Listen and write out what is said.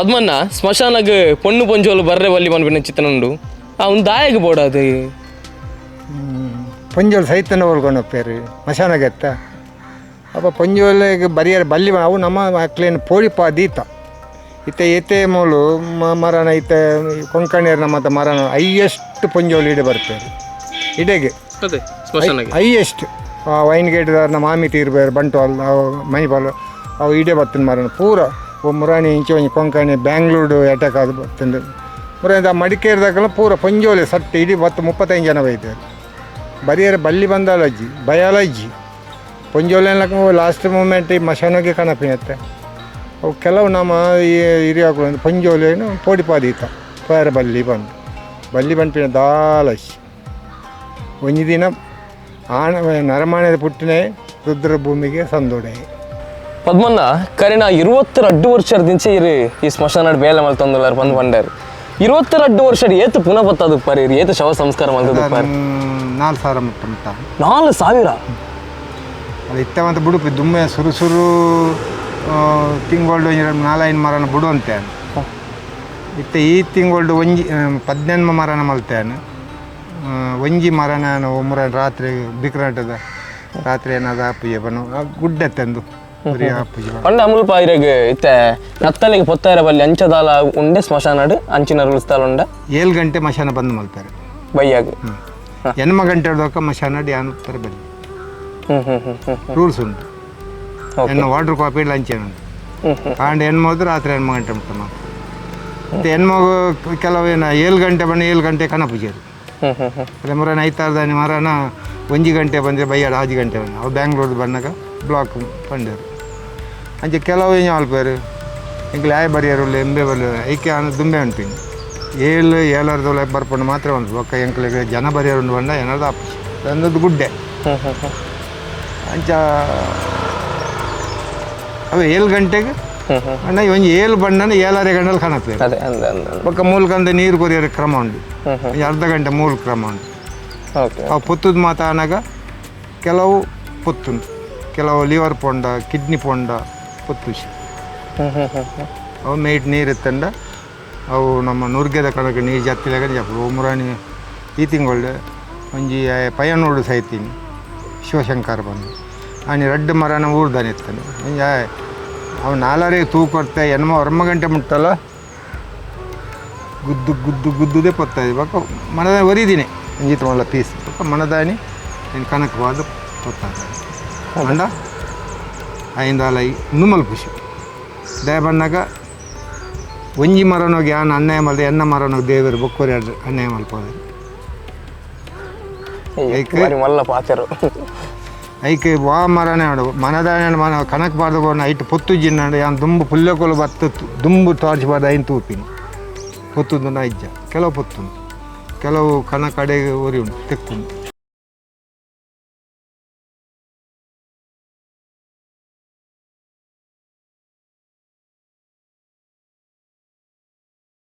ಪದ್ಮಣ್ಣ, ಸ್ಮಶಾನಗ್ ಪೊಣ್ಣು ಪೊಂಜೋಲು ಬರ್ರೆ ಬಲ್ಲಿ ಪನ್ಪಿನ ಚಿತ್ರಣ ಉಂಡು. ಆ ಒಂದು ದಾಯಗ್ ಬೋಡದು? ಪೊಂಜೋಲು ಸೈತನ ಒಲ್ಗೊಂಡೋಗ್ತಾರೆ ಮಶಾನಗೆತ್ತ. ಅಪ್ಪ ಪೊಂಜೋಲೆಗ್ ಬರಿಯರೆ ಬಲ್ಲಿ, ಅವು ನಮ್ಮ ಅಕ್ಲೇನ್ ಪೋಡಿಪ ದೀತ. ಇತ್ತೆ ಏತೆ ಮೂಲು ಮರಣ ಇತ್ತೆ ಕೊಂಕಣಿಯರ್ ನಮ್ಮ ಮರಣ ಹೈಯೆಸ್ಟ್ ಪೊಂಜೋಲು ಇಡೆ ಬರ್ಪೇರು ಇಡೆಗೆ. ಅದೇ ಸ್ಮಶಾನಗೆ. ಹೈಯೆಸ್ಟ್ ವೈನ್ ಗೇಟ್ದಾರ್ನ ಮಾಮಿ ತೀರ್ಬೇರು, ಬಂಟ್ವಾಲ್ ಅವು ಮಣಿಪಾಲ್ ಅವು ಇಡೆ ಬತ್ತಿನ ಮರಣ ಪೂರ. ಓ ಮುರಾಣಿ ಇಂಚೆ ಒಂಜಿ ಕೊಂಕಣಿ ಬ್ಯಾಂಗ್ಳೂರು ಅಟ್ಯಾಕ್ ಆದ್ ಬತ್ತುಂಡು. ಮುರಾಣಿ ಆ ಮಡಿಕೇರಿದಾಗಲ ಪೂರ ಪೊಂಜೋಲೆ ಸಟ್ ಇಡೀ ಬತ್ತು 35 ಜನ ಬೈದಾರೆ. ಬರಿಯರೆ ಬಲ್ಲಿ ಬಂದಾಲಜ್ಜಿ, ಬಯಾಲಜ್ಜಿ ಪೊಂಜೋಲೆನ ಲಾಸ್ಟ್ ಮೂಮೆಂಟ್ ಈ ಮಶಾನಗೆ ಕಣಪಿನತ್ತೆ. ಅವು ಕೆಲವು ನಮ್ಮ ಈ ಹಿರಿಯಾಕುಲು ಪೊಂಜೋಲೇನು ಪೋಡಿಪಾದೀತ ಪೋಯರ ಬಲ್ಲಿ ಬಂದು ಬಲ್ಲಿ ಪನ್ಪಿನ ದಾಲಶ್. ಒಂಜಿ ದಿನ ಆಣ ನರಮಾಣದ ಪುಟ್ಟಿನೇ ರುದ್ರ ಭೂಮಿಗೆ ಸಂದೋಡೆ. ಪದ್ಮಣ್ಣ, ಕರಿನ 22 ವರ್ಷದ ಇರು ಈ ಸ್ಮಶಾನ ಬೇಲೆ ಮಲ್ತೊಂದುಲ್ಲಾರ ಬಂದು ಪಂಡಾರ್. 22 ವರ್ಷ ಏತು ಪುನಃ ಬತ್ತದು ಪರಿ, ಏತು ಶವ ಸಂಸ್ಕಾರ ಮಲ್ತದು ಪರಿ? 4000 ಮುಟ್ಟ ಮುಟ್ಟ. 4000? ಅದು ಇತ್ತ ಅಂತ ಬುಡುಪಿ ದುಮ್ಮೆ ಸುರು ಸುರು ತಿಂಗಳು ಒಂಜಿ ನಾಲೈನ್ ಮರನ ಬುಡುವಂತೆ. ಇತ್ತೆ ಈ ತಿಂಗಳು ಒಂಜಿ ಪದ್ನೆನ್ಮ ಮರನ ಮಲ್ತೇನೆ. ಒಂಜಿ ಮರನ ಒಮ್ಮರ ರಾತ್ರಿ ಬಿಕ್ರಾಟದ ರಾತ್ರಿ ಏನಾದ ಪೂಜೆ ಬನ್ನು ಗುಡ್ಡೆ ತಂದು ಬರೀ ಆ ಪೂಜೆ. ಪಂಡ ಅಮುಲ್ಪ ಇರೆಗ್ ಇತ್ತೆ ನತ್ತಲಿಗೆ ಪೊತ್ತಾರ ಬಲ್ಲಿ ಅಂಚದಾಲ ಉಂಡೆ ಸ್ಮಶಾನಡ್ ಅಂಚಿನ ರೂಲ್ಸ್ ಉಂಡೆ? 7 ಗಂಟೆ ಮಶಾನ ಬಂದ್ ಮಲ್ತಾರೆ. ಬೈಯಾಗ? ಎನ್ಮ ಗಂಟೆ ಹಿಡ್ದಕ್ಕ ಮಶಾನ ಯಾನು ಬಲ್ಲಿ. ಹ್ಮ್ ಹ್ಮ್ ಹ್ಮ್ ಹ್ಮ್ ರೂಲ್ಸ್ ಉಂಟು. ಎನ್ನ ವಾಟರ್ ಕಾಪಿ ಲಂಚ್ ಉಂಟು. ಹ್ಮ್ ಹ್ಮ್ ಕಾಂಡ ಹೆಣ್ಮಗು ರಾತ್ರಿ ಎಣ್ಮ ಗಂಟೆ ಮುಟ್ಟ ಮಾತ್ರ. ಮತ್ತು ಹೆಣ್ಮಗು ಕೆಲವು ಏನು 7 ಗಂಟೆ ಬಂದು 7 ಗಂಟೆ ಕಣ ಪೂಜೆ. ಹ್ಮ್ ಹ್ಮ್ ಹ್ಮ್ ಅದೇ ಮುರಾನ ಐತಾರದಾನಿ ಮರನ ಒಂಜಿ ಗಂಟೆ ಬಂದರೆ ಬೈಯಾಡ ಆಜಿ ಗಂಟೆ ಬಂದು ಅವು ಬ್ಯಾಂಗ್ಳೂರ್ದು ಬಂದಾಗ ಬ್ಲಾಕ್ ಪಂಡರು. ಅಂಚೆ ಕೆಲವು ಏನು ಅಲ್ಪೇರು ಎಂಕ್ಲೆ ಆಯ್ ಬರಿಯರು ಎಂಬೆ ಬಲ್ಲ ಐಕೆ ಆನ ದುಂಬೆ ಉಂಟಿನಿ ಏಳು ಏಳರ್ದೊಳ ಬರ್ಪಂಡು ಮಾತ್ರ ಉಂಟು. ಬೊಕ್ಕ ಎಂಕ್ಲೆಗ್ ಜನ ಬರಿಯರು ಉಂಡು ಬಂಡ ಏನಾದ್ರು ಆಪುಜಿ ಅಂದದ್ದು ಗುಡ್ಡೆ. ಹ್ಮ್ ಹ್ಮ್ ಹ್ಮ್ ಅಂಚ ಅವೆ 7 ಗಂಟೆಗೆ ಹ್ಮ್ ಹ್ಮ್ ಅಣ್ಣ ಒಂಜಿ ಏಳು ಬಣ್ಣನ ಏಳಾರೆ ಗಂಟೆಲಿ ಕಾಣುತ್ತೆ. ಅದೇ ಅಂದ ಅಂದ ಅಂದ. ಬೊಕ್ಕ ಮೂಲಕಂದ ನೀರು ಕೊರಿಯರ ಕ್ರಮ ಉಂಟು. ಹ್ಮ್ ಹ್ಮ್ ಒಂಜಿ ಅರ್ಧ ಗಂಟೆ ಮೂಲ ಕ್ರಮ ಉಂಟು. ಅವು ಪೊತ್ತುದು ಮಾತ ಆನಾಗ ಕೆಲವು ಪೊತ್ತುಂಡು, ಕೆಲವು ಲಿವರ್ ಪೊಂಡ ಕಿಡ್ನಿ ಪೊಂಡ ಪೊತ್ತುಷಿ. ಹ್ಮ್ ಹ್ಮ್ ಹ್ಮ್ ಹ್ಮ್ ಅವು ಮೇಟ್ ನೀರು ಇತ್ತಂಡ ಅವು ನಮ್ಮ ನುರ್ಗೆದ ಕಣಕ್ಕೆ ನೀರು ಜತ್ತಿಲಾಗ ಜಪ್ಪು. ಮುರಾಣಿ ಈ ತಿಂಗಳು ಒಂಜಿ ಪಯಣೋಡು ಸೈತೀನಿ ಶಿವಶಂಕರ್ ಬಂದು ಆನಿ ರಡ್ಡು ಮರನ ಊರ್ದಾನೆ ಇತ್ತಾನೆ. ಒಂಜಿ ಅವು ನಾಲ್ವರೆ ತೂಕೊರ್ತೆ ಎನ್ಮ ಒರ್ಮ ಗಂಟೆ ಮುಟ್ಟಲ್ಲ ಗುದ್ದು ಗುದ್ದು ಗುದ್ದುದೇ ಪೊತ್ತದೆ. ಬೊಕ್ಕ ಮನದ ಒರಿದಿನಿ ಒಂಜಿತ್ ಮಲ್ಲ ಪೀಸ್ ಬೊಕ್ಕ ಮನದಾನಿ ನೀನು ಕನಕ ಬಾದು ಪೊತ್ತಾದ ಅಂಡ ಐಂದಾಲ ನುಮ್ಮಲ್ ಖುಷಿ ದಯ ಬಣ್ಣಾಗ ಒಂಜಿ ಮರನೋಗಿ ಆನ ಅನ್ಯಾಯ ಮಲ್ದೆ ಎನ್ನ ಮರನೋಗಿ ದೇವರು ಬೊಕ್ಕೋರಿ ಅನ್ಯಾಯ ಮಲ್ಪೋದು. ಐಕ್ ಬಾರಿ ಮಲ್ಲ ಪಾತೆರು. ಐಕ್ ವಾ ಮರನೇ ಆಡು ಮನದಾನೆ ಮನ ಕನಕ ಬಾರ್ದು ಬೋನ ಐಟ್ ಪೊತ್ತು ಜಿನ್ನಾಡು ಯಾನ್ ದುಂಬು ಪುಲ್ಯಕೊಲು ಬತ್ತು ದುಂಬು ಟಾರ್ಚ್ ಬಾರ್ದು ಐನ್ ತೂಪಿನಿ ಪೊತ್ತುದು ಇಜ್ಜ. ಕೆಲವು ಪೊತ್ತುಂಡು, ಕೆಲವು ಕನ ಕಡೆಗೆ ಒರಿ ಉಂಟು ತೆಕ್ಕುಂಡು.